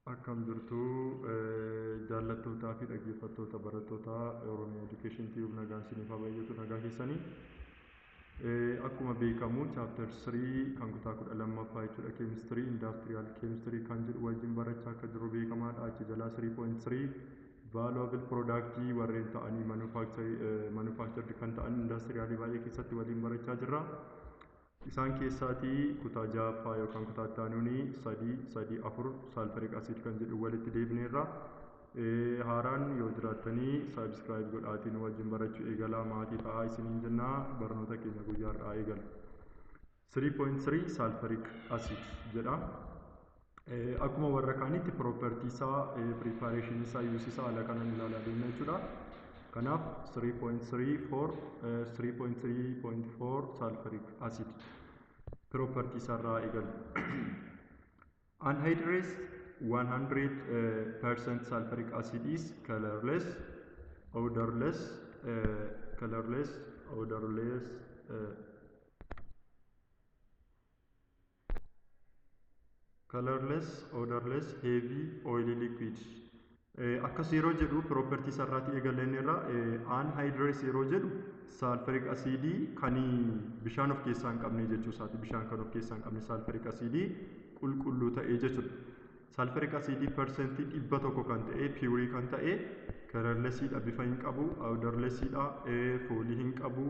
Akkam jirtu, jaallattootaa fi dhaggeeffattoota barattoota Oromiyaa Education Tube? Nagaan isiniif haa baay'atu, nagaa keessanii. Akkuma beekamu chapter 3 kan kutaa 12ffaa jechuudha, chemistry, industrial chemistry kan jedhu wajjin barachaa akka jirru beekamaadha. Achi jalaa 3.3 valuable product warreen ta'anii manufactured kan ta'an industrial baay'ee keessatti waliin barachaa jirra. Isaan keessaatii kutaa ja'affaa yookaan kutaa itti aanuuni 3.3.4 sulfuric acid kan jedhu walitti deebineerra. Haaraan yoo jiraattanii subscribe godhaatiin wajjin barachuu eegalaa, maatii ta'aa isiniin jennaa. Barnoota keenya guyyaa har'aa eegala. 3.3 sulfuric acid jedha. Akkuma warra kaanitti property isaa, preparation isaa, use isaa haala kanaan ilaalaa deemna jechuudha. Kanaaf 3.34 3.3.4 sulfuric acid property isaarraa eegalu. Anhydrous 100% sulfuric acid is colorless, odorless, colorless, odorless, colorless, odorless, heavy, oily liquid. Akkas yeroo jedhu property isarraati eegalleen irra anhydrous yeroo jedhu sulfuric acidii kan bishaan of keessaa hin qabne jechuu isaati. Bishaan kan of keessaa hin qabne, sulfuric acidii qulqulluu ta'e jechuudha. Sulfuric acidii 100% kan ta'e, pure kan ta'e, colorlessiidha, bifa hin qabu, odorlessiidha, foolii hin qabu,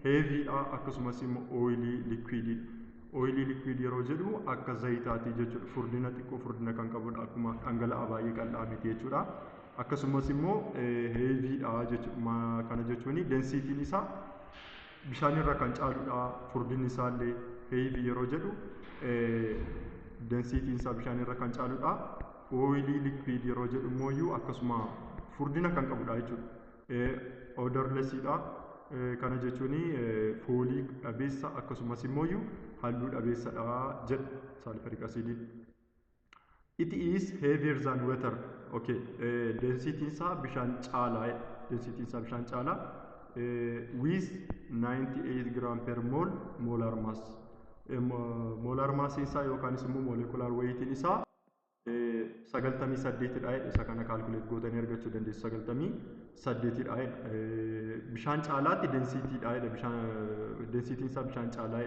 heavyidha, akkasumas immoo oily liquididha. Oily liquid yeroo jedhu akka zayitaati jechuudha. Furdina xiqqoo furdina kan qabudha. Akkuma dhangala'aa baay'ee qal'aa miti jechuudha. Akkasumas immoo heavyidha jechuudha. Kana jechuun densityn isaa bishaan irra kan caaludha. Furdinni isaallee heavy yeroo jedhu densityn isaa bishaan irra kan caaludha. Oily liquid yeroo jedhu immoo akkasuma furdina kan qabudha jechuudha. Odorlessiidha. Kana jechuun foolii dhabeessa, akkasumas immoo halluu dhabeessadha jedha sulfuric acidiin. It is heavier than water. Okay. Densityn isaa bishaan caalaa. Densityn isaa bishaan caalaa. With 98 gram per mole molar mass. Molar mass isaa yookaanis immoo molecular weightiin isaa 98dha. Isa kana calculate gootanii argachuu dandeessu. 98dha. Bishaan caalaatti densitydha. Bishaan densityn isaa bishaan caalaa.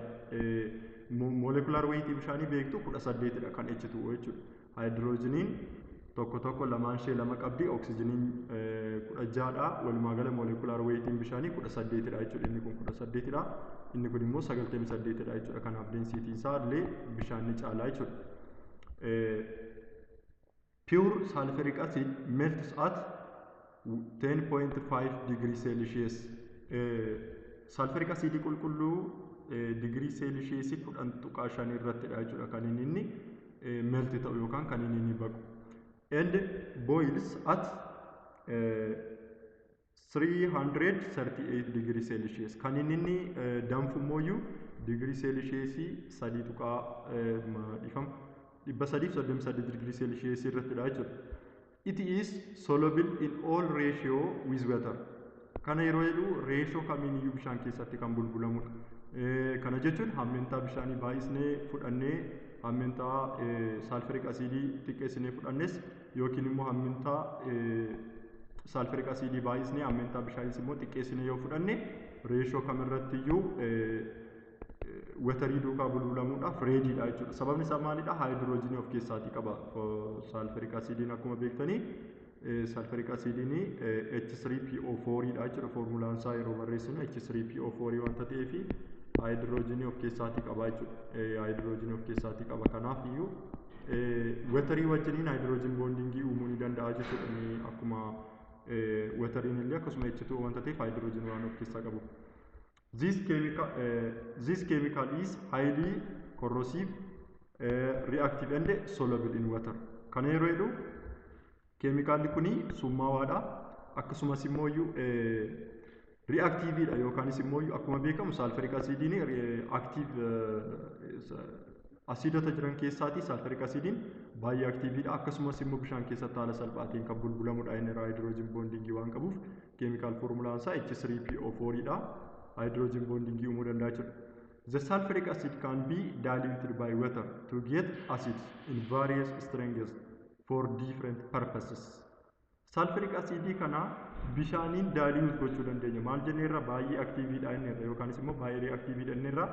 Molecular weightii bishaanii beektu, 18dha kan H2O jechuudha. Haayidroojiniin tokko tokko lamaan ishee lama qabdi, oksijiniin 16dha. Walumaa gala molecular weightiin bishaanii 18dha jechuudha. Inni kun 18dha. Inni kun immoo 98dha jechuudha. Kanaaf densityn isaa illee bishaan ni caalaa jechuudha. Pure sulfuric acid melts at 10.5 degree Celsius. Sulfuric acid qulqulluu digirii seelisheesii 10.5 irrattidha jechuudha kan inni melt ta'u yookaan kan inni baqu. And boils at 338 degree Celsius. Kan inni danfu immoo digirii seelisheesii sadii tuqaa dhifama 338 digirii seelisheesii irrattidha jechuudha. It is soluble in all ratio with water. Kana yeroo jedhu ratio kamiin iyyuu bishaan keessatti kan bulbulamudha. Kana jechuun hammentaa bishaanii baay'isnee fudhannee hammentaa sulfuric acidii xiqqeessinee fudhannes, yookiin immoo hammentaa sulfuric acidii baay'isnee hammentaa bishaaniis immoo xiqqeessinee yoo fudhanne, ratio kamirratti iyyuu waterii duukaa bulbulamuudhaaf readydha jechuudha. Sababni isaa maalidha? Haayidroojinii of keessaatii qaba. Sulfuric acidiin akkuma beektanii sulfuric acidiin H3PO4 dha jechuudha. Foormulaan isaa yeroo barreessinu H3PO4 wanta ta'eef haayidroojinii of keessaatii qaba jechuudha. Haayidroojinii of keessaatii qaba. Kanaaf iyyuu waterii wajjiniin hydrogen bondingii uumuu ni danda'a jechuudha. Inni akkuma wateriin illee akkasuma H2O wanta ta'eef haayidroojinii waan of keessaa qabu. This chemical is highly corrosive, reactive and soluble in water. Kana yeroo jedhu keemikaalli kuni summaawaadha. Akkasumas immoo reactiveidha, yookaanis immoo akkuma beekamu sulfuric acidiin active asiidota jiran keessaati sulfuric acidiin baay'ee activeidha. Akkasumas immoo bishaan keessatti haala salphaatiin kan bulbulamudha. Inni hydrogen bondingii waan qabuuf chemical formulaan isaa H3PO4 dha. Hydrogen bondingii uumuu danda'a jechuudha. The sulfuric acid can be diluted by water to get acids in various strengths. for different purposes. Sulfuric acidii kana bishaaniin dilute gochuu dandeenya. Maal jenneerra? Baay'ee activeidha inni irra yookaanis immoo baay'ee reactiveidha inni irra.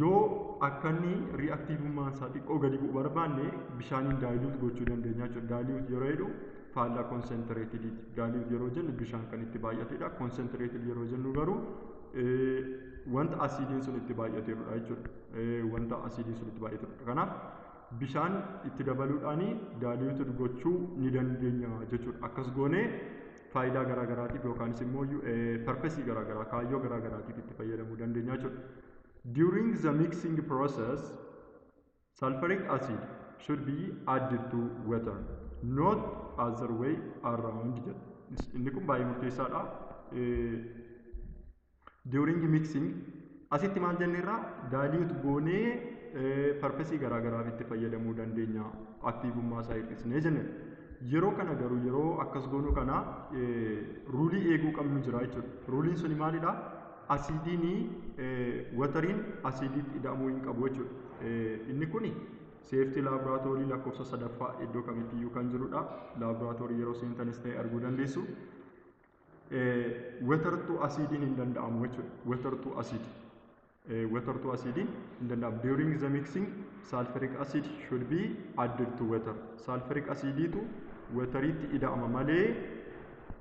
Yoo akka inni reactivummaan isaa xiqqoo gadi bu'u barbaanne, bishaaniin dilute gochuu dandeenya jechuudha. Dilute yeroo jedhu faallaa concentratediiti. Dilute yeroo jennu bishaan kan itti baay'atedha. Concentrated yeroo jennu garuu wanta asiidiin sun itti baay'ateerudha jechuudha. Wanta asiidiin sun itti baay'ateerudha. Kanaaf bishaan itti dabaluudhaan dilute gochuu ni dandeenya jechuudha. Akkas goonee faayidaa garaa garaatiif yookaanis immoo purposeii garaa garaa, kaayyoo garaa garaatiif itti fayyadamuu dandeenya jechuudha. During the mixing process, sulfuric acid should be added to water, not other way around jedha. Inni kun baay'ee murteessaadha. During mixing asitti maal jenneerra? Dilute goonee purposeii garaa garaaf itti fayyadamuu dandeenya, activummaa isaa hir'isnee jenne. Yeroo kana garuu, yeroo akkas goonuu kana, ruleii eeguu qabnu jira jechuudha. Ruleiin suni maalidha? Asiidiin wateriin asiidiitti ida'amuu hin qabu jechuudha. Inni kuni safety laaboraatoorii lakkoofsa sadaffaa iddoo kamittiyyuu kan jirudha. Laaboraatoorii yeroo seentanis ta'e arguu dandeessu. Water to asiidiin hin danda'amu jechuudha. Water to acid. Water to acidiin hin danda'amu. During the mixing, sulfuric acid should be added to water. Sulfuric acidiitu wateriitti ida'ama malee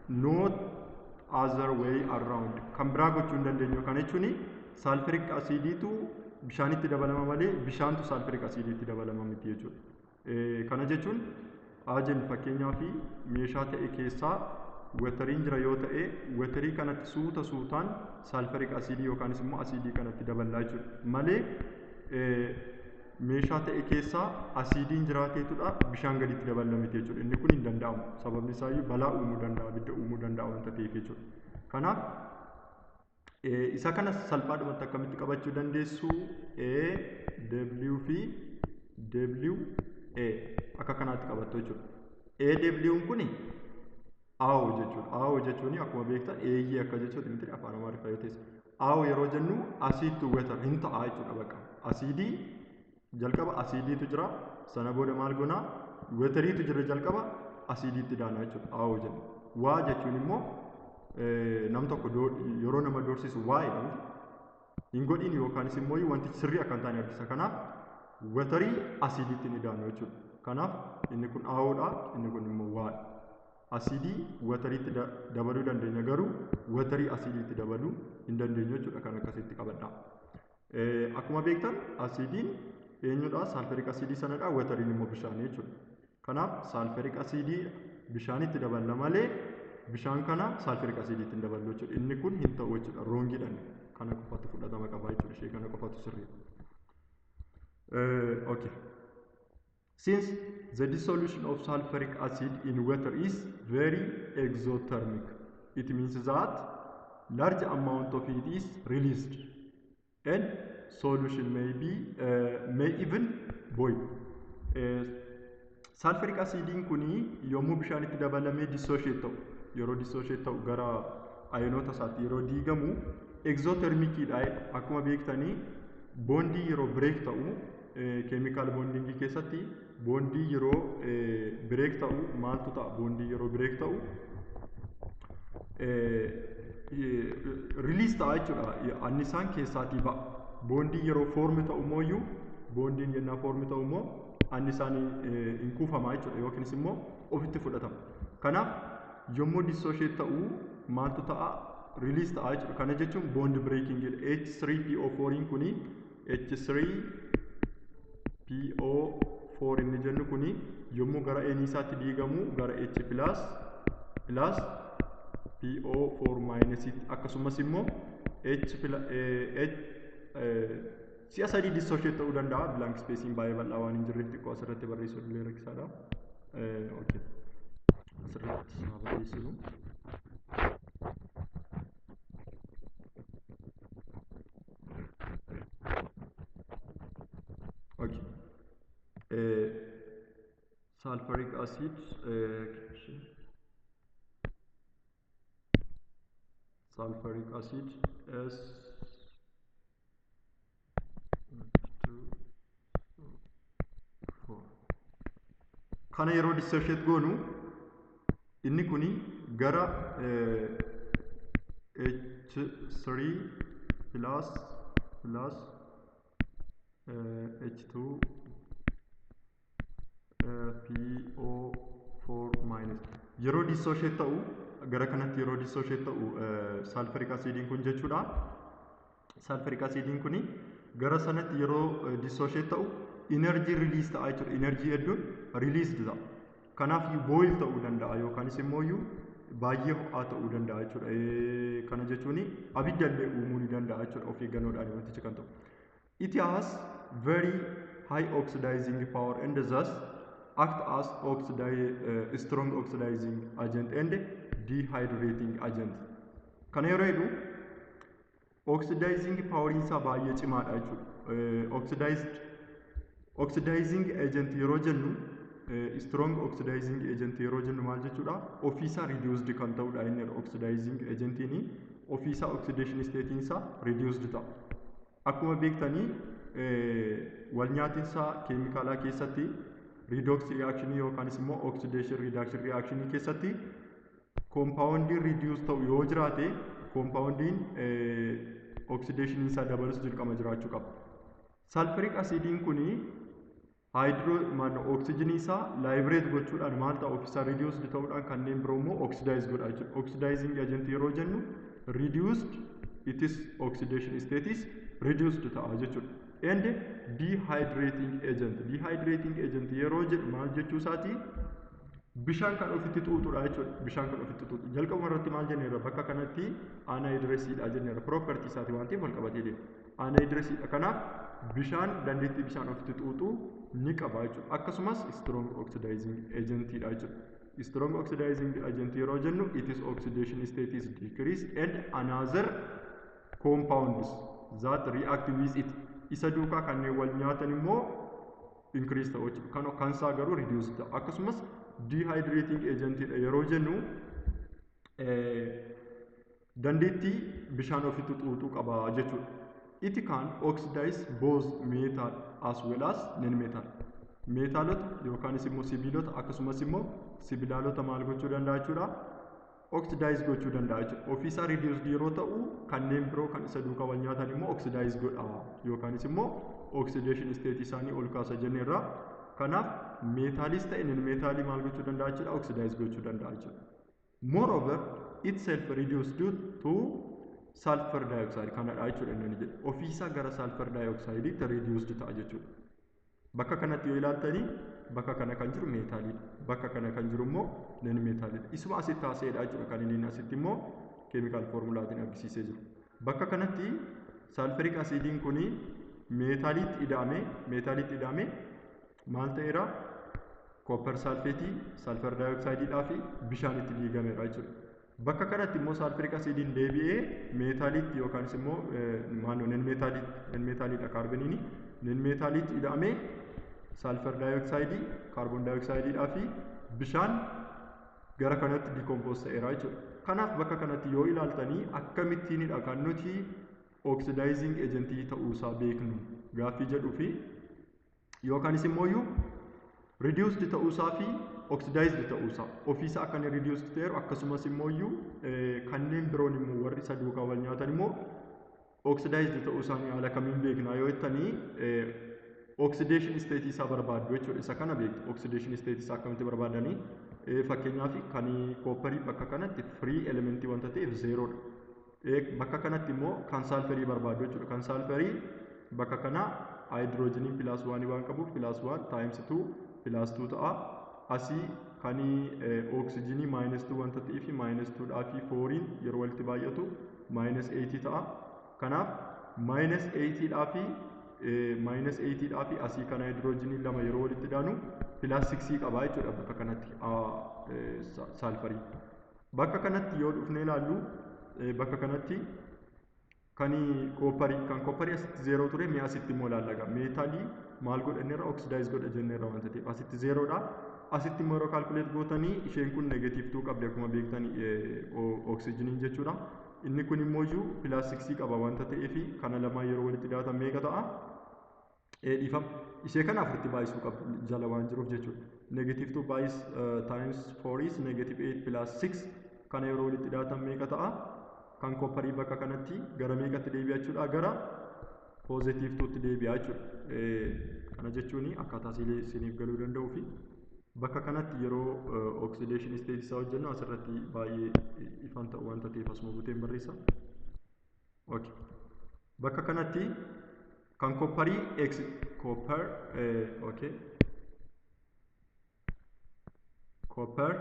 not other way around. Kan biraa gochuu hin dandeenyu. Kana jechuun sulfuric acidiitu bishaanitti dabalama malee bishaantu sulfuric acidiitti dabalama miti jechuudha. Kana jechuun ajen fakkeenyaa fi meeshaa ta'e keessaa wateriin jira yoo ta'e, waterii kanatti suuta suutaan sulfuric acidii yookaanis immoo asiidii kanatti daballaa jechuudha. Malee meeshaa ta'e keessaa asiidiin jiraateetudha bishaan gaditti daballa miti jechuudha. Inni kun hin danda'amu. Sababni isaayyuu balaa uumuu danda'a, abidda uumuu danda'a wanta ta'eef jechuudha. Kanaaf isa kana salphaadhumatti akkamitti qabachuu dandeessu? A, W fi W, A akka kanaatti qabattu jechuudha. A W kuni አዎ jechuudha. አዎ jechuun akkuma beektan eeyyee akka jechuuti miti, afaan Amaariffaa yoo ta'es. አዎ yeroo jennu acid to water hin ta'a jechuudha bakka. Asiidii jalqaba asiidiitu jira, sana booda maal goonaa? Wateriitu jira, jalqaba asiidiitti daanaa jechuudha. አዎ jenna. ዋ jechuun immoo nam tokko yeroo nama doorsisu waa jedhamti. Hin godhin yookaanis immoo wanti sirrii akka hin taane argisa. Kanaaf waterii asiidiitti ni daanu jechuudha. Kanaaf inni kun አዎdha, inni kun immoo waadha. Asiidii wateriitti dabaluu dandeenya, garuu waterii asiidiitti dabaluu hin dandeenyu jechuudha. Kan akkasitti qabadha. Akkuma beektan asiidiin eenyudha? Sulfuric acidii sanadha, wateriin immoo bishaanii jechuudha. Kanaaf sulfuric acidii bishaanitti daballa malee bishaan kana sulfuric acidiitti hin daballu jechuudha. Inni kun hin ta'u jechuudha. Wrongiidhaan kana qofatu fudhatama qaba jechuudha. Ishee kana qofatu sirriidha. Okay. Since the dissolution of sulfuric acid in water is very exothermic, it means that large amount of heat is released and solution may even boil. Sulfuric acidiin kuni yommuu bishaanitti dabalamee dissociate ta'u, yeroo dissociate ta'u gara ayonoota isaatti yeroo diigamu exothermiciidha. Akkuma beektanii bondii yeroo break ta'u, chemical bondingii keessatti bondii yeroo break ta'u maaltu ta'a? Bondii yeroo break ta'u release ta'a jechuudha. Annisaan keessaatii ba'a. Bondii yeroo form ta'u mooyyuu, bondiin yennaa form ta'u immoo annisaan hin kuufamaa jechuudha yookiinis immoo ofitti fudhatama. Kanaaf yommuu dissociate ta'u maaltu ta'a? Release ta'a jechuudha. Kana jechuun bond breaking jedha. H3PO4 kuni, H3PO4 inni jennu kuni, yommuu gara eniisaatti diigamu gara H plus plus PO4 minus, akkasumas immoo H H si'a sadii dissociate ta'uu danda'a. Blank spacing baay'ee bal'aa waan hin jirreef xiqqoo asirratti barreessuun illee rakkisaadha. Okay. Asirratti haa barreessinu. Okay. Sulfuric acid, sulfuric acid S 2 4. Kana yeroo dissociate goonu inni kuni gara H3 plus plus H2 PO4 minus yeroo dissociate ta'u, gara kanatti yeroo dissociate ta'u sulfuric acidiin kun jechuudha. Sulfuric acidiin kuni gara sanatti yeroo dissociate ta'u energy release ta'a jechuudha. Energy hedduun released ta'a. Kanaaf boil ta'uu danda'a yookaanis immoo baay'ee ho'aa ta'uu danda'a jechuudha. Kana jechuun abidda illee uumuu ni danda'a jechuudha, of eeggannoodhaan wantichi kan ta'u. It has very high oxidizing power and thus act as strong oxidizing agent and dehydrating agent. Kana yeroo jedhu oxidizing power isaa baay'ee cimaadha jechuudha. Oxidizing agent yeroo jennu, strong oxidizing agent yeroo jennu maal jechuudha? Ofiisaa reduced kan ta'udha inni. Oxidizing agentiin ofiisaa oxidation statein isaa reduced ta'a. Akkuma beektanii, wal nyaatinsa keemikaalaa keessatti, redox reaction yookaanis immoo oxidation reduction reaction keessatti, compoundiin reduce ta'u yoo jiraate, compoundiin oxidation isaa dabalus dirqama jiraachuu qaba. Sulfuric acidiin kuni haayidroo maano oksijiinii isaa liberate gochuudhaan maal ta'a? Ofiisaa reduced ta'uudhaan kanneen biroo immoo oxidize godha jechuudha. Oxidizing agent yeroo jennu reduced, it is oxidation state is reduced ta'a jechuudha. And dehydrating agent. Dehydrating agent yeroo jedhu maal jechuu isaati? Bishaan kan ofitti xuuxudha jechuudha. Bishaan kan ofitti xuuxu. Jalqabuma irratti maal jenneerra? Bakka kanatti anhydrousiidha jenneerra. Property isaati waan ta'eef wal qabatee deema. Anhydrousiidha. Kanaaf bishaan, dandeettii bishaan ofitti xuuxuu ni qaba jechuudha. Akkasumas strong oxidizing agentidha jechuudha. Strong oxidizing agent yeroo jennu, it is oxidation state is decreased and another compounds that react with it, isa duukaa kanneen wal nyaatan immoo increase ta'u jechuudha. Kan kansaa garuu reduce ta'a. Akkasumas dehydrating agentidha yeroo jennu dandeettii bishaan ofitti xuuxuu qaba jechuudha. It can oxidize both metal as well as non-metal. Meetaalota yookaanis immoo sibiilota, akkasumas immoo sibilaalota maal gochuu danda'a jechuudha? Oxidize gochuu danda'a jechuudha. Ofiisaa reduced yeroo ta'u, kanneen biroo kan isa duukaa wal nyaatan immoo oxidize godha yookaanis immoo oxidation state isaanii ol kaasa jenneerra. Kanaaf meetaalis ta'e non meetaalii maal gochuu danda'a jechuudha? Oxidize gochuu danda'a jechuudha. Moreover, itself reduced due to sulfur dioxide kanadha jechuudha inni jedhu. Ofiisaa gara sulfur dioxide'itti reduced ta'a jechuudha. Bakka kanatti yoo ilaaltanii, bakka kana kan jiru meetaaliidha. Bakka kana kan jiru immoo non meetaaliidha. Isuma asitti haasa'edha jechuudha kan inni asitti immoo chemical formulaatiin argisiisee jiru. Bakka kanatti sulfuric acidiin kuni meetaaliitti ida'ame maal ta'eera? Copper sulfateii, sulfur dioxideidhaa fi bishaanitti diigameera jechuudha. Bakka kanatti immoo sulfuric acidiin deebi'ee meetaaliitti yookaanis immoo maannoo non meetaaliidha, kaarboniini non meetaaliitti ida'amee sulfur dioxideii, carbon dioxideidhaa fi bishaan gara kanatti decompose ta'eera jechuudha. Kanaaf bakka kanatti yoo ilaaltanii, akkamittiinidha kan nuti oxidizing agentii ta'uusaa beeknu gaaffii jedhuu fi yookaanis immoo reduced ta'uusaa fi oxidized ta'uusaa, ofiisaa akka inni reduced ta'eeru, akkasumas immoo kanneen biroon immoo warri isa duukaa wal nyaatan immoo oxidized ta'uu isaanii haala kamiin beekna yoo jettanii, oxidation state isaa barbaaddu jechuudha. Isa kana beektu. Oxidation state isaa akkamitti barbaadanii? Fakkeenyaaf kan copperii bakka kanatti free elementii wanta ta'eef zeeroodha. Bakka kanatti immoo kan sulfurii barbaaddu jechuudha. Kan sulfurii bakka kana haayidroojiniin plus oneii waan qabuuf plus one times two plus two ta'a. Asii kan oksijiinii minus two wanta ta'eef minus twodhaa fi fouriin yeroo walitti baay'atu minus eightii ta'a. Kanaaf minus eightiidhaa fi asii kan haayidroojinii lama yeroo walitti daanu plus sixii qaba jechuudha bakka kanatti sulfurii. Bakka kanatti yoo dhufnee ilaallu, bakka kanatti kan copperii, kan copperii asitti zeeroo ture. Mi'a asitti immoo ilaallaga meetaalii maal godhanneerra? Oxidize godha jenneerra wanta ta'eef asitti zeeroodha. Asitti immoo yeroo calculate gootanii, isheen kun negative two qabdi akkuma beektanii oksijiniin jechuudha. Inni kun immoo iyyuu plus sixii qaba wanta ta'eef kana lamaan yeroo walitti dhiyaatan meeqa ta'a? Dhiifama. Ishee kana afuritti baay'isuu qabdu jala waan jiruuf jechuudha. Negative 2 by times 4 is negative 8 plus 6. Kana yeroo walitti dhiyaatan meeqa ta'a? Kan koopparii bakka kanatti gara meeqatti deebi'a jechuudha? Gara positive 2tti deebi'a jechuudha. Kana jechuun akkaataa isiniif galuu danda'uu fi bakka kanatti yeroo oxidation state isaa hojjennu asirratti baay'ee ifan ta'u wanta ta'eef asuma buteen barreessa. Okay. Bakka kanatti kan koopparii x copper, okay, copper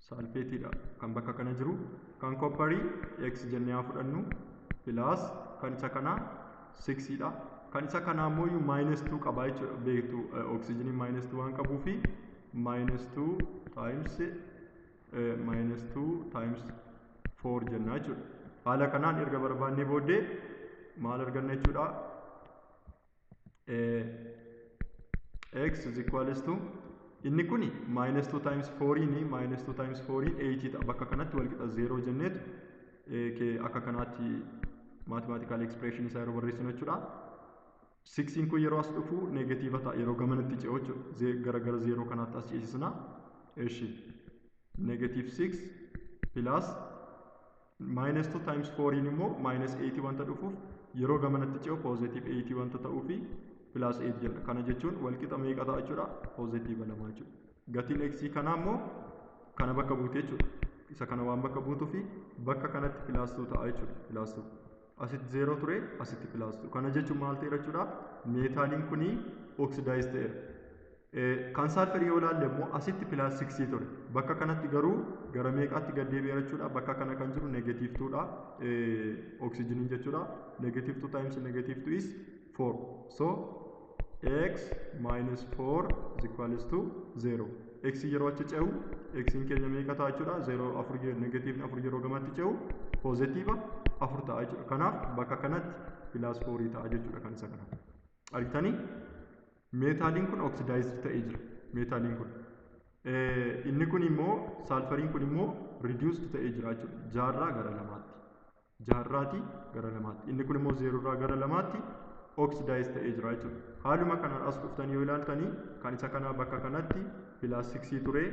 sulfateidha kan bakka kana jiru. Kan koopparii x jennee haa fudhannu, plus kan isa kanaa 6 dha. Kan isa kanaa immoo minus 2 qaba jechuudha. Beektu, oksijiniin minus 2 waan qabuufi minus 2 times minus 2 times 4 jenna jechuudha. Haala kanaan erga barbaannee booddee maal arganna jechuudha? X is equals to, inni kuni minus 2 times 4 ni minus 2 times 4 8 ta'a. Bakka kanatti wal qixa 0 jenneetu akka kanaatti mathematical expression isaa yeroo barreessinu jechuudha. 6 kun yeroo as dhufu negative ta'a, yeroo gamanatti ce'u jechuudha. Gara 0 kanaatti as ceesisna. Eshi, negative 6 plus minus 2 times 4 immoo minus 8 wanta dhufuuf, yeroo gamanatti ce'u positive 8 wanta ta'uufi plus 8 jenna. Kana jechuun walqixa meeqa ta'a jechuudha? Positive 2 jechuudha. Gatiin x kanaa immoo kana bakka buute jechuudha. Isa kana waan bakka buutuufi bakka kanatti plus 2 ta'a jechuudha. Plus 2. Asitti 0 ture, asitti plus 2. Kana jechuun maal ta'eera jechuudha? Meetaaliin kuni oxidize ta'eera. Kan saalfarii yoo ilaalle immoo asitti plus 6 ture. Bakka kanatti garuu gara meeqaatti gad deebi'eera jechuudha? Bakka kana kan jiru negative 2 dha. Oksijiniin jechuudha. Negative 2 times negative 2 is 4. So x minus 4 is equals to 0. X yeroo achi ce'u x keenya meeqa ta'a jechuudha? 0 4, negative 4 yeroo gamatti ce'u positive 4 ta'a jechuudha. Kanaaf bakka kanatti plus 4 ta'a jechuudha kan isa kana. Argitanii, meetaaliin kun oxidized ta'ee jira. Meetaaliin kun. Inni kun immoo, saalfariin kun immoo reduced ta'ee jira jechuudha. Jaarraa gara lamaatti. Jaarraatii gara lamaatti. Inni kun immoo zeeroorraa gara lamaatti oxidize ta'ee jira jechuudha. Haaluma kanaan as dhuftanii yoo ilaaltanii, kan isa kanaa bakka kanatti plus 6 ture.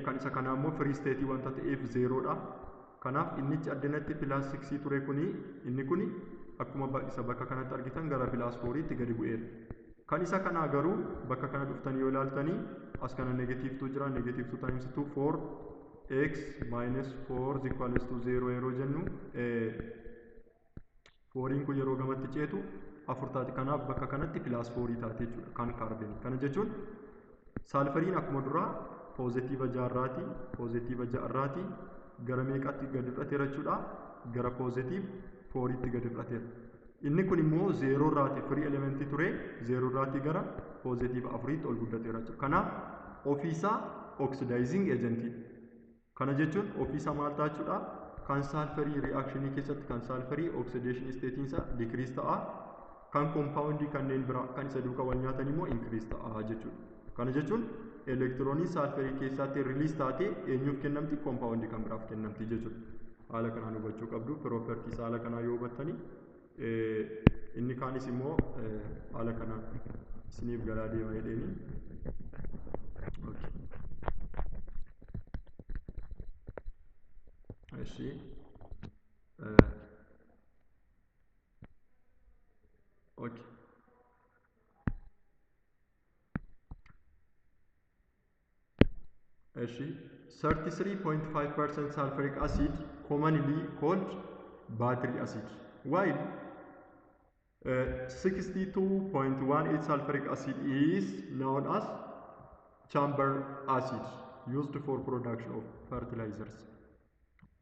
Kan isa kanaa immoo free state wanta ta'eef zeeroodha. Kanaaf innichi addanatti plus 6 ture kuni, inni kuni akkuma isa bakka kanatti argitan gara plus 4tti gadi bu'eera. Kan isa kanaa garuu bakka kana dhuftanii yoo ilaaltanii, as kana negative 2 jira. Negative 2 times 2, 4. X minus 4 is equals to 0 yeroo jennu, fouriin kun yeroo gamatti ceetu afur taati. Kanaaf bakka kanatti plus 4 taati jechuudha kan kaarbenii. Kana jechuun saalfariin akkuma duraa positive jaarraati, positive ja'arraati gara meeqaatti gadi hir'ateera jechuudha? Gara positive fouritti gadi hir'ateera. Inni kun immoo zeeroo irraati, free elementii ture, zeeroo irraatii gara positive afuriitti ol guddateera jechuudha. Kanaaf ofiisaa oxidizing agentii. Kana jechuun ofiisaa maal ta'a jechuudha? Kan saalfarii reactionii keessatti kan saalfarii oxidation statein isaa decrease ta'a. Kan compoundii kanneen biraa kan isa duukaa wal nyaatan immoo increase ta'a jechuudha. Kana jechuun elektirooniin saalfarii keessatti release taatee eenyuuf kennamti? Compoundii kan biraaf kennamti jechuudha. Haala kanaan hubachuu qabdu. Properties haala kanaa yoo hubattanii, inni kaanis immoo haala kanaan isiniif galaa deema jedheeni. Okay. እሺ, okay. እሺ, 33.5% sulfuric acid commonly called battery acid, while 62.18 sulfuric acid is known as chamber acid, used for production of fertilizers.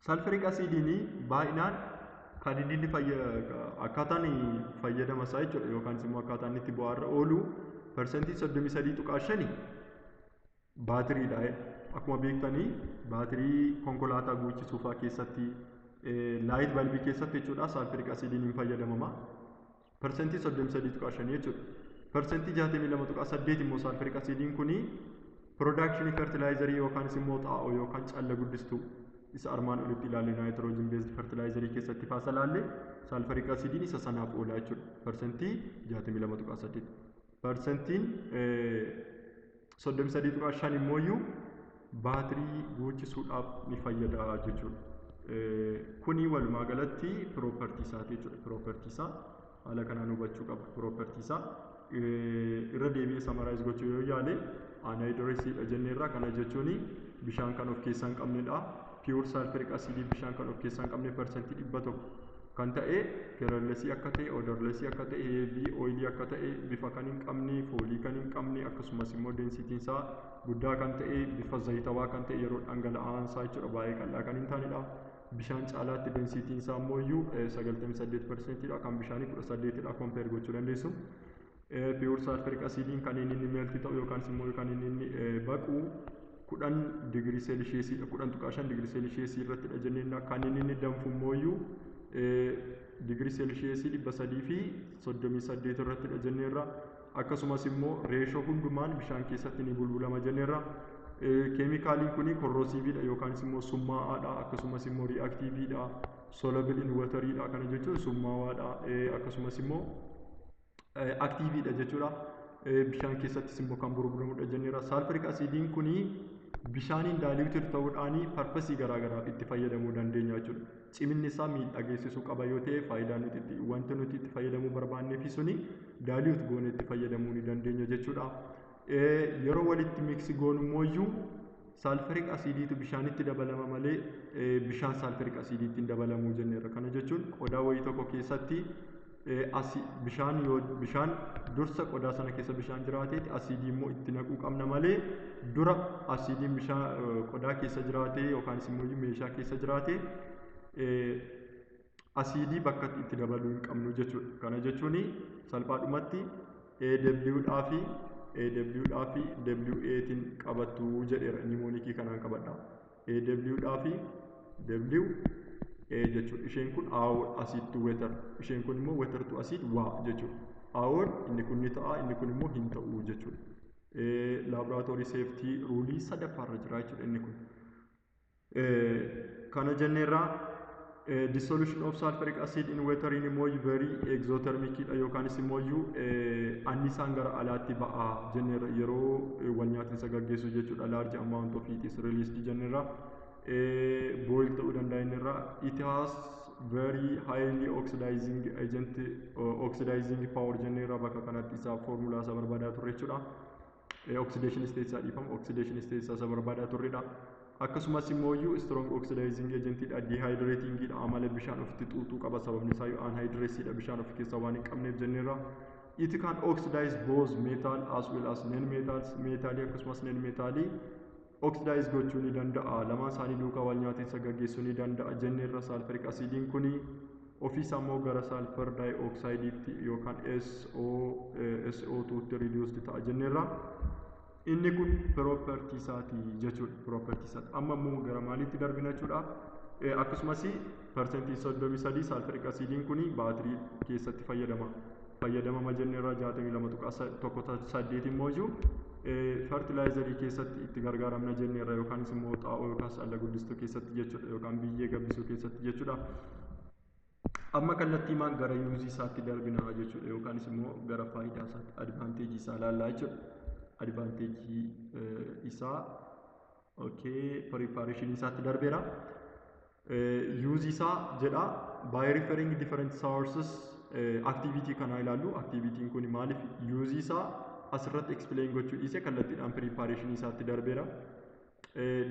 Sulfuric acidiin baay'inaan kan inni akkaataan fayyadama isaa jechuudha, yookaan immoo akkaataan inni itti bu'aarra oolu, 33.5% baatiriidha. Akkuma beektanii, baatirii konkolaataa guuchisuufaa keessatti, light bulbii keessatti jechuudha, sulfuric acidiin hin fayyadamama. 33.5% jechuudha. 62.8% immoo sulfuric acidiin kuni productionii fertilizerii yookaanis immoo xaa'oo yookaan calla guddistuu isa armaan olitti ilaalle, nitrogen based fertilizerii keessatti faasa laalle, sulfuric acidiin isa sanaaf oola jechuudha. 62.8%. Parsentiin 33.5 immoo baatirii guuchisuudhaaf ni fayyada jechuudha. Kuni walumaa galatti property isaati jechuudha. Property isaa haala kanaan hubachuu qaba. Property isaa irra deebi'ee summarize gochuu yoo yaale, anhydrousiidha jenneerra. Kana jechuun bishaan kan of keessaa hin qabnedha. Pure sulfuric acid bishaan kan of keessaa hin qabne 100% kan ta'e, colorlessii akka ta'e, odorlessii akka ta'e, heavy oilii akka ta'e, bifa kan hin qabne, foolii kan hin qabne, akkasumas immoo densityn isaa guddaa kan ta'e, bifa zayitawaa kan ta'e, yeroo dhangala'aan isaa jechuudha baay'ee qal'aa kan hin taanedha. Bishaan caalaatti densityn isaa immoo iyyuu 98%dha, kan bishaanii 18dha, compare gochuu dandeessu. Pure sulfuric acidiin kan inni melt ta'u yookaan immoo kan inni baqu 10 digirii seelisheesiidha, 10.5 digirii seelisheesii irrattidha jenneen. Kan inni danfu immoo iyyuu digirii seelisheesii 338 irrattidha jenneerra. Akkasumas immoo ratio hundumaan bishaan keessatti ni bulbulama jenneerra. Keemikaaliin kun corrosiveiidha yookaan immoo summaa'aadha, akkasumas immoo reactiveiidha, soluble in wateriidha. Kana jechuun summaawaadha, akkasumas immoo activeiidha jechuudha. Bishaan keessattis immoo kan bulbulamudha jenneerra. Sulfuric acidiin kun bishaaniin diluted ta'uudhaan purposeii garaagaraaf itti fayyadamuu dandeenya jechuudha. Ciminni isaa miidhaa geessisuu qaba yoo ta'e, faayidaa nuti itti wanti nuti itti fayyadamuu barbaannee fi suni dilute goone itti fayyadamuu ni dandeenya jechuudha. Yeroo walitti mix goonu immoo iyyuu sulfuric acidiitu bishaanitti dabalama malee bishaan sulfuric acidiitti hin dabalamuu jenneerra. Kana jechuun qodaa wayii tokko keessatti bishaan yoo bishaan dursa qodaa sana keessa bishaan jiraateeti, asiidii immoo itti naquu qabna malee, dura asiidiin bishaan qodaa keessa jiraate yookaan immoo meeshaa keessa jiraate asiidii bakka itti dabaluu hin qabnu jechuudha. Kana jechuun salphaadhumatti AW dhaa fi AW dhaa fi WA tiin qabattu jedheera. Mnemonicii kanaan qabadha. AW dhaa fi W A jechuudha. Isheen kun AW, acid to water. Isheen kun immoo water to acid waa jechuudha. AW'n inni kun ni ta'a, inni kun immoo hin ta'u jechuudha. Laboratory safety ruleii sadaffaarra jira jechuudha inni kun. Kana jenneerraa. Dissolution of sulfuric acid in water immoo very exothermic dha yookaanis immoo annisaan gara alaatti ba'a jenneerra yeroo wal nyaatinsa gaggeessu jechuudha. Large amount of heat is released jenneerra. Boil ta'uu danda'a jenneerra. It has very highly oxidizing agent, oxidizing power jenneerra. Bakka kanatti isaa formulaa isa barbaadaa turre jechuudha. Oxidation state isaa, dhiifama, oxidation state isaa barbaadaa turredha. Akkasumas immoo iyyuu strong oxidizing agentidha, dehydratingidha, amala bishaan ofitti xuuxuu qaba, sababni isaa yoo anhydrousiidha, bishaan of keessaa waan hin qabneef jenneerra. It can oxidize both metal as well as non metals. Metalii akkasumas non metalii oxidize gochuu ni danda'a, lamaan isaanii duukaa wal nyaatinsa gaggeessuu ni danda'a jenneerra. Sulfuric acidiin kuni ofiisaa immoo gara sulfur dioxideitti yookaan SO SO2 tti reduced ta'a jenneerra. Inni kun property isaati jechuudha, property isaati. Amma immoo gara maaliitti darbina jechuudha? Akkasumas 33% sulfuric acidiin kun baatirii keessatti fayyadamama jenneerra. 62.18 immoo iyyuu fertilizerii keessatti itti gargaaramna jenneerra, yookaanis immoo xaa'oo yookaas alla guddistuu keessatti jechuudha, yookaan biyyee gabbisuu keessatti jechuudha. Amma kallattiimaan gara useii isaatti darbina jechuudha, yookaanis immoo gara faayidaa isaatti, advantageii isaa ilaallaa jechuudha. Advantageii isaa, okay, preparationii isaatti darbeera. Useii isaa jedha. By referring different sources, activity kana ilaallu. Activityn kun maaliif useii isaa asirratti explain gochuu dhiise? Kallattiidhaan preparation isaatti darbeera.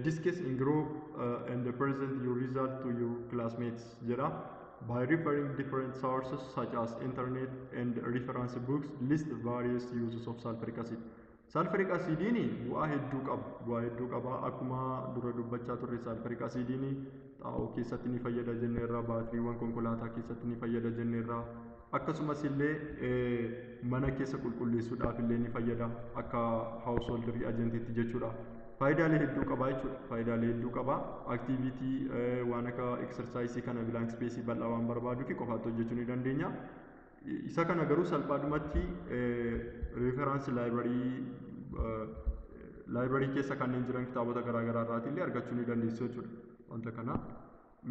Discuss in group and present your result to your classmates jedha. By referring different sources such as internet and reference books, list various uses of sulfuric acid. Sulfuric acidiin bu'aa hedduu qaba. Bu'aa hedduu qaba. Akkuma dura dubbachaa turre, sulfuric acidiin xaa'oo keessatti ni fayyada jenneerra, baatiriiwwan konkolaataa keessatti ni fayyada jenneerra. Akkasumas illee mana keessa qulqulleessuudhaaf illee ni fayyada akka household reagentiitti jechuudha. Faayidaalee hedduu qaba jechuudha. Faayidaalee hedduu qaba. Activity waan akka exerciseii kana blank spaceii bal'aa waan barbaaduu fi qofaatti hojjechuu ni dandeenya. Isa kana garuu salphaadhumatti reference library keessa kanneen jiran kitaabota garaa garaa irraatii illee argachuu ni dandeessu jechuudha. Wanta kana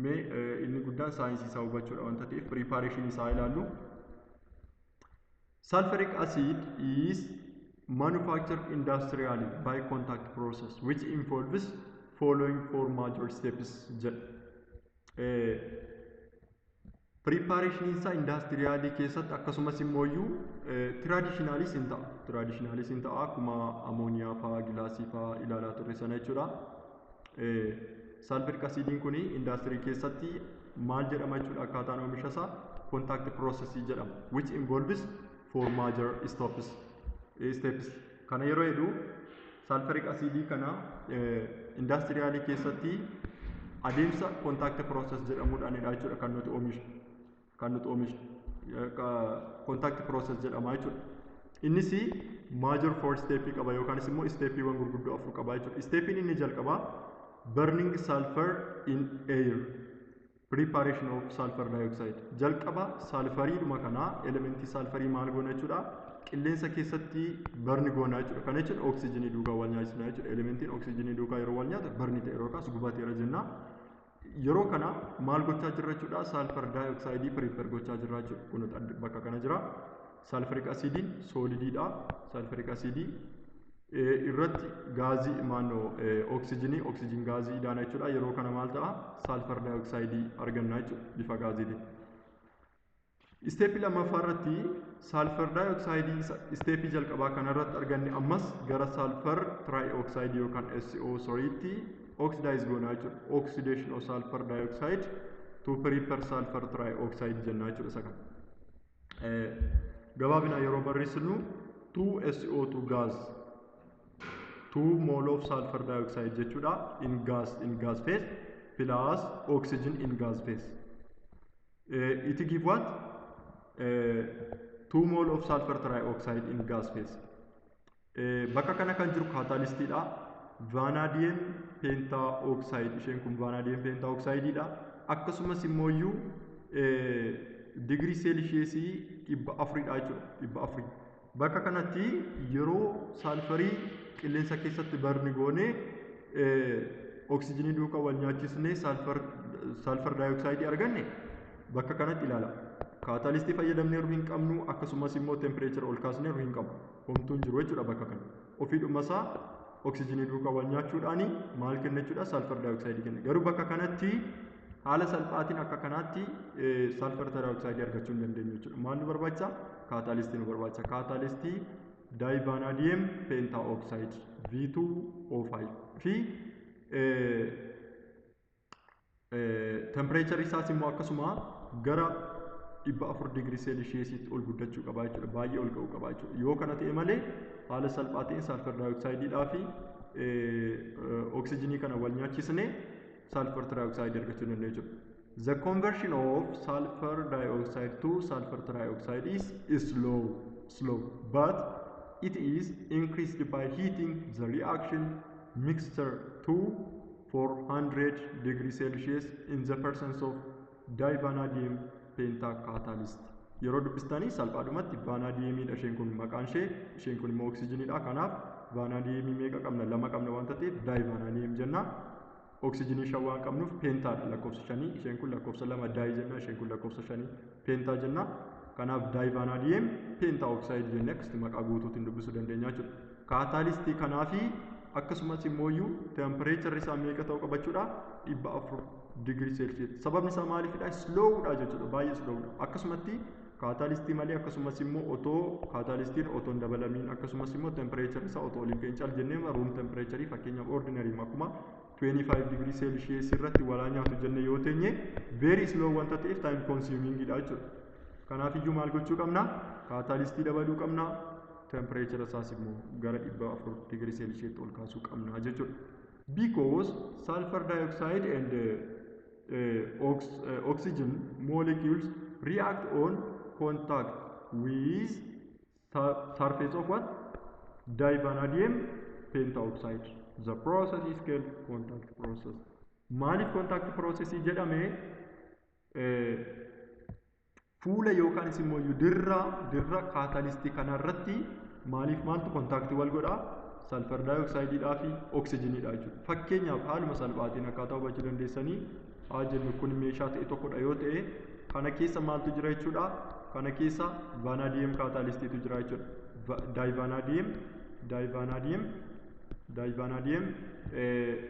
mee inni guddaan saayinsii isaa hubachuudha wanta ta'eef, preparationii isaa ilaallu. Sulfuric acid is manufactured industrially by contact process, which involves following four major steps jedha. Preparation isaa industrialii keessatti akkasumas immoo iyyuu traditionalis hin ta'a. Traditionalis hin ta'a, akkuma amooniyaa fa'aa, glassii fa'aa ilaalaa turre sana jechuudha. Sulfuric acidiin kun indaastirii keessatti maal jedhama jechuudha? Akkaataan oomisha isaa contact process jedhama, which involves four major steps. Kana yeroo jedhu, sulfuric acidii kana industrialii keessatti adeemsa contact process jedhamuudhaanidha jechuudha kan nuti oomishnu. Contact process jedhama jechuudha. Innis major four step qaba yookaanis immoo stepiiwwan gurguddoo afur qaba jechuudha. Stepiin inni jalqabaa burning sulfur in air, preparation of sulfur dioxide. Jalqaba sulfuriidhuma kanaa, elementii sulfurii maal goona jechuudha? Qilleensa keessatti burn goona jechuudha. Kana jechuun oksijiinii duukaa wal nyaachisna jechuudha. Elementiin oksijiinii duukaa yeroo wal nyaatu burn ta'e yookaas gubateera jenna. Yeroo kana maal gochaa jirra jechuudha? Sulfur dioxide prepare gochaa jirra jechuudha. Kun bakka kana jira. Sulfuric acidiin solidiidha. Sulfuric acidii irratti gaazii maannoo oksijiinii, oxygen gaazii idaana jechuudha. Yeroo kana maal ta'a? Sulfur dioxide arganna jechuudha bifa gaaziitiin. Stepii lammaffaa irratti sulfur dioxide stepii jalqabaa kanarratti arganne ammas gara sulfur trioxide yookaan SO3tti oxidize goona jechuudha. Oxidation of sulfur dioxide to prepare sulfur trioxide jenna jechuudha isa kana. Gabaabinaan yeroo barreessinu, 2 SO2 gas, 2 mole of sulfur dioxide jechuudha, in gas phase plus oxygen in gas phase. It give what? 2 mole of sulfur trioxide in gas phase. Bakka kana kan jiru catalystiidha. Vanadium pentaoxide, isheen kun vanadium pentaoxideidha. Akkasumas immoo iyyuu digirii seelisheesii 400dha jechuudha. 400. Bakka kanatti yeroo sulfurii qilleensa keessatti burn goonee oksijiinii duukaa wal nyaachisnee sulfur dioxide arganne, bakka kanatti ilaala. Catalystii fayyadamneeru hin qabnu, akkasumas immoo temperature ol kaasneeru hin qabu. Homtuun jiru jechuudha bakka kana. Ofiidhuma isaa oksijiinii duukaa wal nyaachuudhaan maal kenna jechuudha? Sulfur dioxide kenna. Garuu bakka kanatti haala salphaatiin akka kanaatti sulfur trioxide argachuu hin dandeenyu jechuudha. Maal nu barbaachisa? Catalystii nu barbaachisa. Catalystii divanadium pentaoxide V2O5 fi temperature isaas immoo akkasuma gara 400 digirii seelisheesiitti ol guddachuu qaba jechuudha. Baay'ee ol ka'uu qaba jechuudha. Yoo kana ta'e malee haala salphaa ta'een sulfur dioxideidhaa fi oksijiinii kana wal nyaachisnee sulfur trioxide argachuu dandeenya jechuudha. The conversion of sulfur dioxide to sulfur trioxide is slow, but it is increased by heating the reaction mixture to 400 degrees Celsius in the presence of divanadium pentacatalyst. Yeroo dubbistanii salphaadhumatti vanadiumiidha isheen kun maqaan ishee, isheen kun immoo oksijiniidha. Kanaaf vanadiumii meeqa qabna? Lama qabna waanta ta'eef divanadium jenna. Oksijinii shan waan qabnuuf pentaadha, lakkoofsa shanii. Isheen kun lakkoofsa lama di jenna, isheen kun lakkoofsa shanii penta jenna. Kanaaf divanadium pentaoxide jennee akkasitti maqaa guutuutiin dubbisuu dandeenya jechuudha. Catalystii kanaafi akkasumas immoo temperatureri isaa meeqa ta'uu qabachuudha? 400 digirii seelsiyas. Sababni isaa maaliifidha? Slowdha jechuudha, baay'ee slowdha. Akkasumatti catalystii malee, akkasumas immoo otoo catalystiin otoo hin dabalamiin, akkasumas immoo temperatureri isaa otoo oliin ka'in cal jennee room temperaturii, fakkeenyaaf ordinary akkuma 25 digirii seelsiyas irratti walaa nyaatu jenne yoo teenye, very slow wanta ta'eef time consumingidha jechuudha. Kanaaf iyyuu maal gochuu qabna? Catalystii dabaluu qabna. Temperature isaas immoo gara 400 digirii seelsiyasitti ol kaasuu qabna jechuudha. Because sulfur dioxide and oxygen molecules react on contact with surface of what? Divanadium pentaoxide. The process is called contact process. Maaliif contact process jedhame? Fuula yookaan immoo dirra catalystii kanarratti maaliif maaltu contactii wal godhaa? Sulfur dioxideidhaa fi oksijiniidha jechuudha. Fakkeenyaaf haaluma salphaatiin akkaataa hubachuu dandeessanii haa jennu, kun meeshaa ta'e tokkodha yoo ta'e, kana keessa maaltu jira jechuudha? Kana keessa Kana keessa vanadium catalystiitu jira jechuudha. Divanadium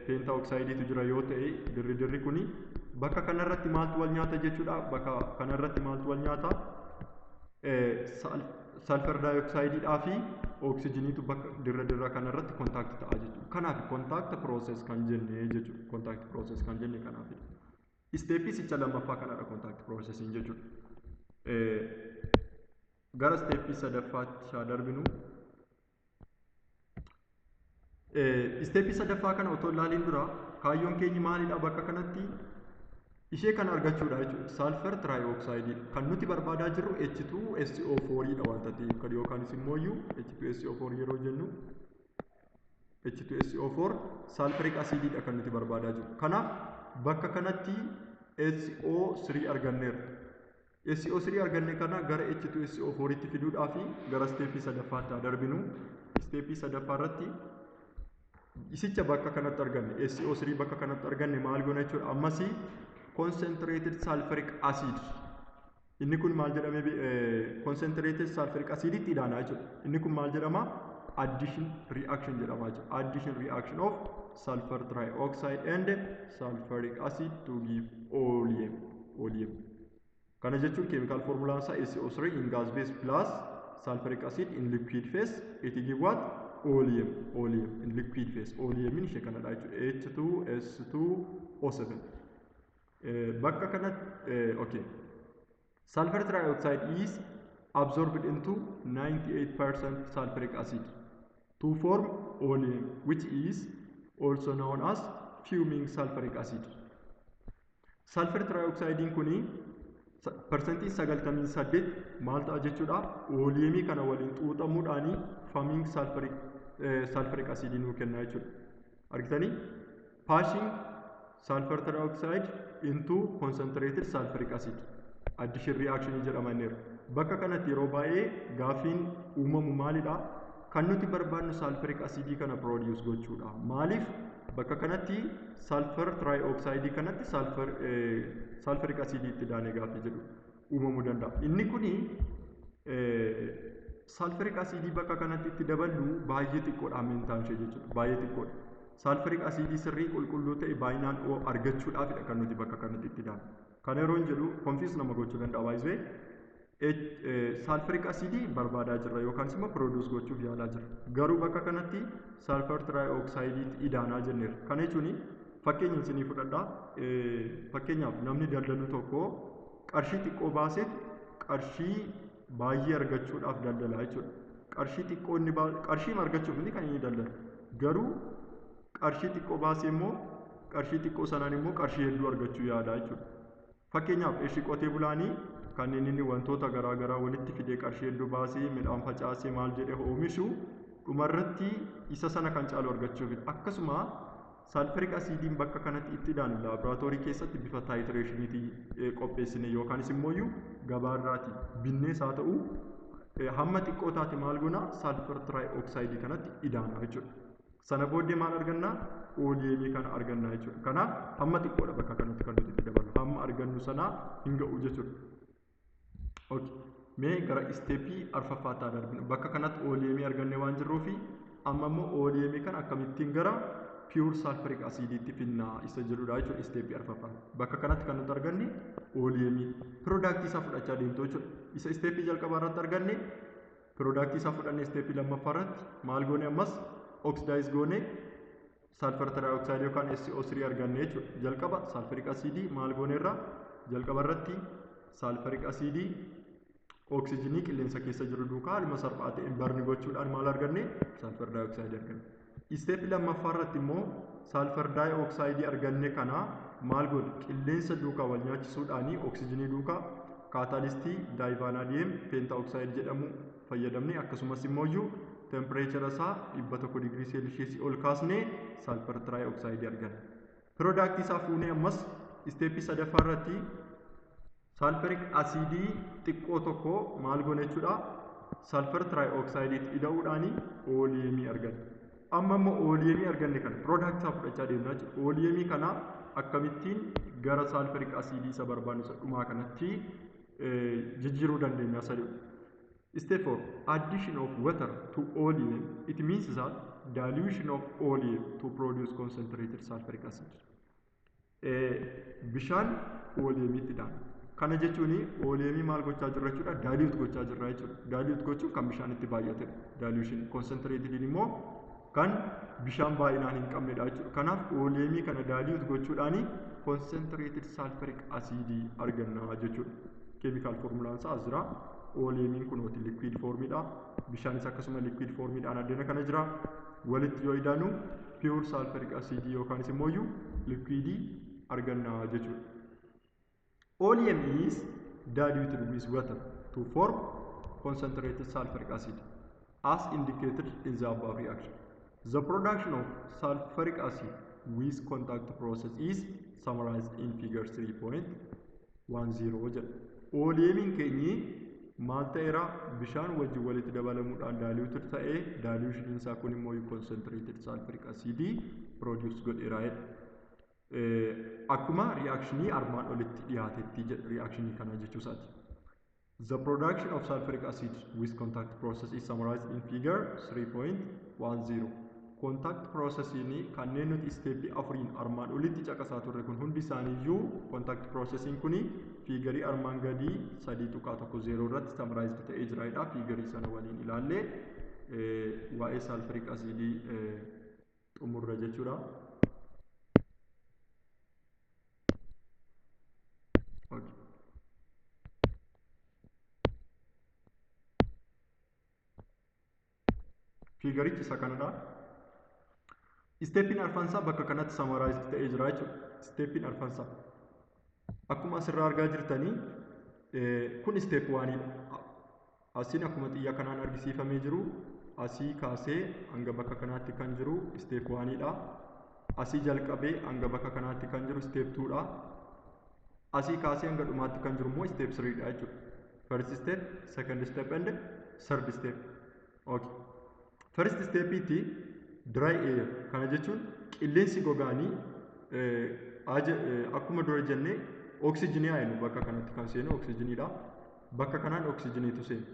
pentaoxideiitu jira yoo ta'e, dirri dirri kuni bakka kanarratti maaltu wal nyaata jechuudha? Bakka kanarratti maaltu wal nyaata? Sulfur dioxideiidhaa fi oksijiniitu bakka dirra dirra kanarratti contact ta'a jechuudha. Kanaaf contact process kan jenne jechuudha. Contact process kan jenne kanaafidha. Steppii sicha lammaffaa kanadha contact processiin jechuudha. Gara steppii sadaffaatti haa darbinu. Steppii sadaffaa kana otoo ilaaliin dura, kaayyoon keenya maalidha? Bakka kanatti ishee kana argachuudha jechuudha. Sulfur trioxide kan nuti barbaadaa jirru H2SO4 dha waanta ta'eef, kan yookaanis immoo H2SO4 yeroo jennu, H2SO4 sulfuric acidiidha kan nuti barbaadaa jirru. Kanaaf bakka kanatti SO3 arganneerra. SO3 arganne kana gara H2SO4 tti fiduudhaaf gara steppii sadaffaatti haa darbinu. Steppii sadaffaa irratti isicha bakka kanatti arganne, SO3 bakka kanatti arganne, maal goona jechuudha? Ammasii concentrated sulfuric acid, inni kun maal jedhamee, concentrated sulfuric acid itti idaana jechuudha. Inni kun maal jedhama? Addition reaction jedhama jechuudha. Addition reaction of sulfur trioxide and sulfuric acid to give oleum. Oleum. Kana jechuun chemical formulaan isaa SO3 in gas phase plus sulfuric acid in liquid phase, it give what? Oleum. Oleum in liquid phase. Oleum ishee kanadha jechuudha. H2S2O7. Bakka kanatti, okay. Sulfur trioxide is absorbed into 98% sulfuric acid to form oleum, which is also known as fuming sulfuric acid. Sulfur trioxide kuni 98% maal ta'a jechuudha? Oleumii kana waliin xuuxamuudhaanii fuming sulfuric acid nuu kenna jechuudha. Argitanii? Passing sulfur trioxide into concentrated sulfuric acid. Addition reaction jedhama inni. Bakka kanatti yeroo baay'ee gaaffiin uumamu maalidha? Kan nuti barbaannu sulfuric acid kana produce gochuudha. Maaliif bakka kanatti sulfur trioxide kanatti sulfuric acid itti daanee gaaffii jedhu uumamuu danda'a. Inni kuni sulfuric acid bakka kanatti itti daballu baay'ee xiqqoodha ammentaan ishee jechuudha. Baay'ee xiqqoodha. Sulfuric acid sirrii qulqulluu ta'e baay'inaan argachuudhaafidha kan nuti bakka kanatti itti daanu. Kana yeroo hin jedhu confuse nama gochuu danda'a baay'isee. Sulfuric acid barbaadaa jirra yookaan immoo produce gochuuf yaalaa jirra. Garuu bakka kanatti sulfur trioxide idaanaa jenneerra. Kana jechuun fakkeenya isinii fudhadhaa. Fakkeenyaaf namni daldalu tokko qarshii xiqqoo baaseet qarshii baay'ee argachuudhaaf daldala jechuudha. Qarshii xiqqoo inni qarshii argachuuf inni kan inni daldalu. Garuu qarshii xiqqoo baasee immoo qarshii xiqqoo sanaan immoo qarshii hedduu argachuu yaada jechuudha. Fakkeenyaaf ishii qotee bulaanii kanneen inni wantoota garaa garaa walitti fidee, qarshii hedduu baasee, midhaan facaasee, maal jedhee oomishu, dhumarratti isa sana kan caalu argachuufidha. Akkasuma sulfuric acidiin bakka kanatti itti idaanu laaboraatoorii keessatti bifa titrationiitiin qopheessine yookaanis immoo gabaarraati binnees haa ta'u, hamma xiqqoo taate maal goona? Sulfur trioxideii kanatti idaana jechuudha. Sana booddee maal arganna? Oleumii kana arganna jechuudha. Kanaaf hamma xiqqoodha bakka kanatti kan nuti itti daballu. Hamma argannu sanaa hin ga'u jechuudha. Okay. Mee gara steppii arfaffaatti haa darbinu. Bakka kanatti oleumii arganne waan jirruufi, amma immoo oleumii kana akkamittiin gara pure sulfuric acidiitti finnaa isa jedhudha jechuudha steppii arfaffaan. Bakka kanatti kan nuti arganne oleumii. Productii isaa fudhachaa deemtu jechuudha. Isa steppii jalqabaa irratti arganne productii isaa fudhanne, steppii lammaffaa irratti maal goone? Ammas oxidize goone, sulfur trioxide yookaan SO3 arganne jechuudha. Jalqaba sulfuric acidii maal goone irraa? Jalqaba irratti sulfuric acidii oksijiinii qilleensa keessa jiru duukaa haaluma salphaa ta'een burn gochuudhaan maal arganne? Sulfur dioxide arganne. Steppii lammaffaa irratti immoo sulfur dioxide arganne kana maal goone? Qilleensa duukaa wal nyaachisuudhaanii, oksijiinii duukaa, catalystii divanadium pentaoxide jedhamu fayyadamne, akkasumas immoo temperature isaa 100 digirii seelisheesii ol kaasnee sulfur trioxide arganne. Productii isaa fuunee ammas steppii sadaffaa irratti sulfuric acidii xiqqoo tokko maal goone jechuudha? Sulfur trioxideiitti ida'uudhaanii oleumii arganne. Amma immoo oleumii arganne kana productii isaa fudhachaa deemnaa jechuudha. Oleumii kana akkamittiin gara sulfuric acidii isa barbaannu isa dhumaa kanatti jijjiiruu dandeenya sadii. Step 4. Addition of water to oleum. It means that dilution of oleum to produce concentrated sulfuric acid. Bishaan oleumitti daana. Kana jechuun oleumii maal gochaa jirra jechuudha? Dilute gochaa jirra jechuudha. Dilute gochuun kan bishaan itti baay'atedha. Dilution concentrated immoo kan bishaan baay'inaan hin qabnedha jechuudha. Kanaaf oleumii kana dilute gochuudhaan concentrated sulfuric acid arganna jechuudha. Chemical formulaan isaa as jira. Oleumiin kunooti liquid formidha. Bishaanis akkasuma liquid formiidhaan addana kana jira. Walitti yoo idaanu pure sulfuric acid yookaanis immoo liquidii arganna jechuudha. Oleum is diluted with water to form concentrated sulfuric acid as indicated in the above reaction. The production of sulfuric acid with contact process is summarized in figure 3.10 jedha. Oleumiin keenyi maal ta'eera? Bishaan wajjin walitti dabalamuudhaan diluted ta'ee, dilution isaa kun immoo concentrated sulfuric acid produce godheera jedha. Akkuma reactionii armaan olitti dhiyaatetti jedha, reactionii kana jechuu isaati. The production of sulfuric acid with contact process is summarized in figure 3.10. Contact processiin kanneen nuti steppii afuriin armaan olitti caqasaa turre kun hundi isaaniiyyuu, contact processiin kuni figurii armaan gadii 3.10 irratti summarized ta'ee jira. Figurii sana waliin ilaallee waa'ee sulfuric acidii xumurra jechuudha. Okay. Figurichi isa kanadha. Steppiin arfansaa bakka kanatti summarized ta'ee jira jechuudha. Steppiin arfansaa. Akkuma asirraa argaa jirtanii, kun step oneiidha. Asiin akkuma xiyya kanaan argisiifamee jiru, asii kaasee hanga bakka kanaatti kan jiru step oneiidha. Asii jalqabee hanga bakka kanaatti kan jiru step twodha. Asii kaasee hanga dhumaatti kan jiru immoo step threedha jechuudha. First step, second step and third step. Okay. First stepiitti dry air, kana jechuun qilleensi gogaanii, akkuma dura jennee oksijinii haa jennu, bakka kanatti kan seenu oksijiniidha. Bakka kanaan oksijiniitu seena.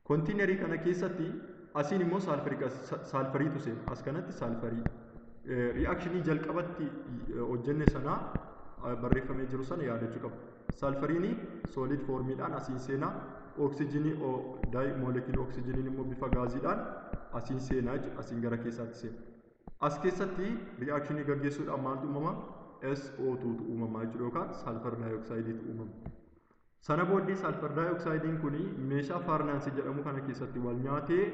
Containerii kana keessatti asiin immoo sulfuriitu seena. As kanatti sulfurii. Reactionii jalqabatti hojjenne sanaa barreeffamee jiru sana yaadachuu qabu. Sulfuriin solid formiidhaan asiin seenaa. Oksijinii daayi molekiilii oksijiniin immoo bifa gaaziidhaan asiin seenaa jechuudha. Asiin gara keessaatti seena. As keessatti reactionii gaggeessuudhaan maaltu uumama? SO2 tu uumama jechuudha, yookaan sulfur dioxideiitu uumama. Sana booddee sulfur dioxideiin kun meeshaa furnaceii jedhamu kana keessatti wal nyaatee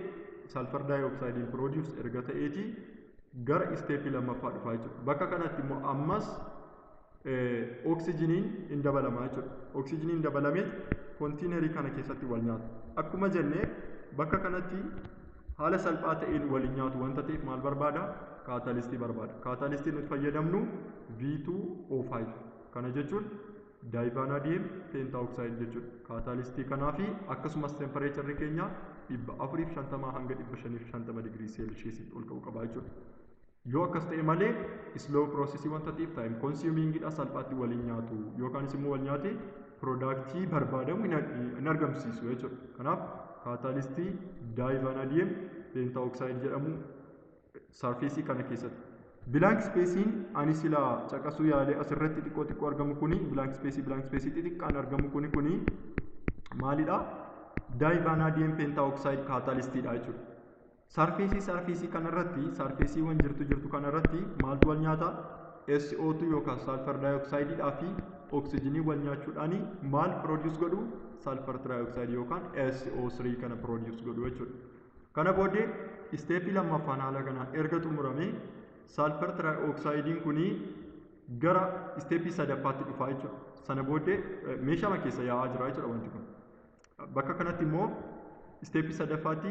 sulfur dioxideiin produce erga ta'eeti gara steppii lammaffaa dhufaa jechuudha. Bakka kanatti immoo ammas oksijiniin hin dabalamaa jechuudha. Oksijiniin dabalameet containerii kana keessatti wal nyaata. Akkuma jennee, bakka kanatti haala salphaa ta'een wal hin nyaatu wanta ta'eef maal barbaada? Catalystii barbaada. Catalystii nuti fayyadamnu V2O5. Kana jechuun divanadium pentaoxide jechuudha. Catalystii kanaa fi akkasumas temperatureri keenya 450 hanga 550 digirii seelsheesitti ol ka'uu qaba jechuudha. Yoo akkas ta'e malee slow processii wanta ta'eef time consumingidha, salphaatti waliin nyaatu yookaanis immoo wal nyaate productii barbaadamu hin argamsiisu jechuudha. Kanaaf catalystii divanadium pentaoxide jedhamu surfaceii kana keessatti. Blank spaceiin ani silaa caqasuu yaalee asirratti xiqqoo xiqqoo argamu kuni, blank spaceii, blank spaceii xixiqqaan argamu kuni maalidha? Divanadium pentaoxide catalystiidha jechuudha. Surfaceii kanarratti, surfaceiiwwan jirtu kanarratti maaltu wal nyaata? SO2 yookaan sulfur dioxideidhaa fi oksijiinii wal nyaachuudhaan maal produce godhu? Sulfur trioxide yookaan SO3 kana produce godhu jechuudha. Kana booddee steppii lammaffaan haala kanaan erga xumuramee, sulfur trioxideiin kuni gara steppii sadaffaatti dhufaa jechuudha. Sana booddee meeshaa keessa yaa'aa jira jechuudha wanti kun. Bakka kanatti immoo steppii sadaffaatti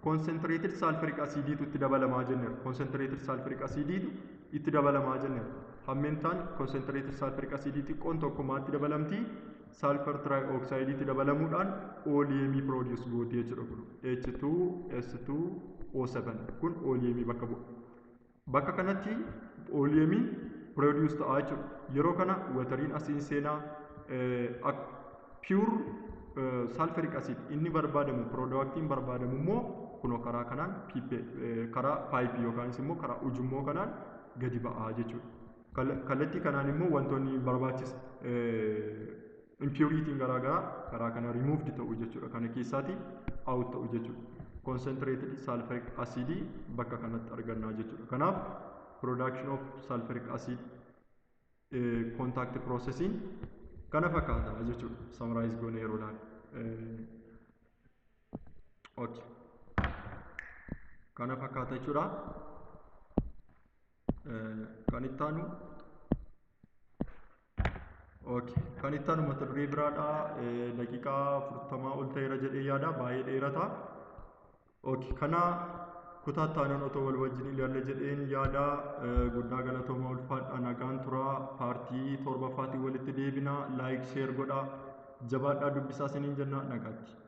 concentrated sulfuric acidiitu itti dabalamaa jenneera. Concentrated sulfuric acidiitu itti dabalamaa jenneera. Hammeentaan concentrated sulfuric acidii xiqqoon tokko maatti dabalamti? Sulfur trioxide'itti dabalamuudhaan oleumii produce gooti jechuudha kun. H2S2O7 kun oleumii bakka bu'a. Bakka kanatti oleumiin produce ta'a jechuudha. Yeroo kana wateriin asiin seenaa. Pure sulfuric acid inni barbaadamu, productiin barbaadamu immoo kunoo karaa kanaan, karaa pipeii yookaanis immoo karaa ujummoo kanaan gadi ba'aa jechuudha. Kallattii kanaan immoo wantoonni barbaachisa impurityiin garaagaraa karaa kana removed ta'u jechuudha. Kana keessaati out ta'u jechuudha. Concentrated sulfuric acid bakka kanatti argannaa jechuudha. Kanaaf production of sulfuric acid contact processing kana fakkaata jechuudha. Summarize goone yeroo ilaalu. Okay. Kana fakkaata jechuudha. Kan itti aanu, okay. Kan itti aanu mata duree biraadha. Daqiiqaa 40 ol ta'eera jedhee yaada. Baay'ee dheerata. Okay. Kana kutaa itti aanuun otoo wal wajjin ilaalla jedheen yaada. Guddaa galatooma, ulfaadha, nagaan tura. Partii torbaffaatiin walitti deebina. Like, share godha. Jabaadhaa, dubbisaa isiniin jenna, nagaatti.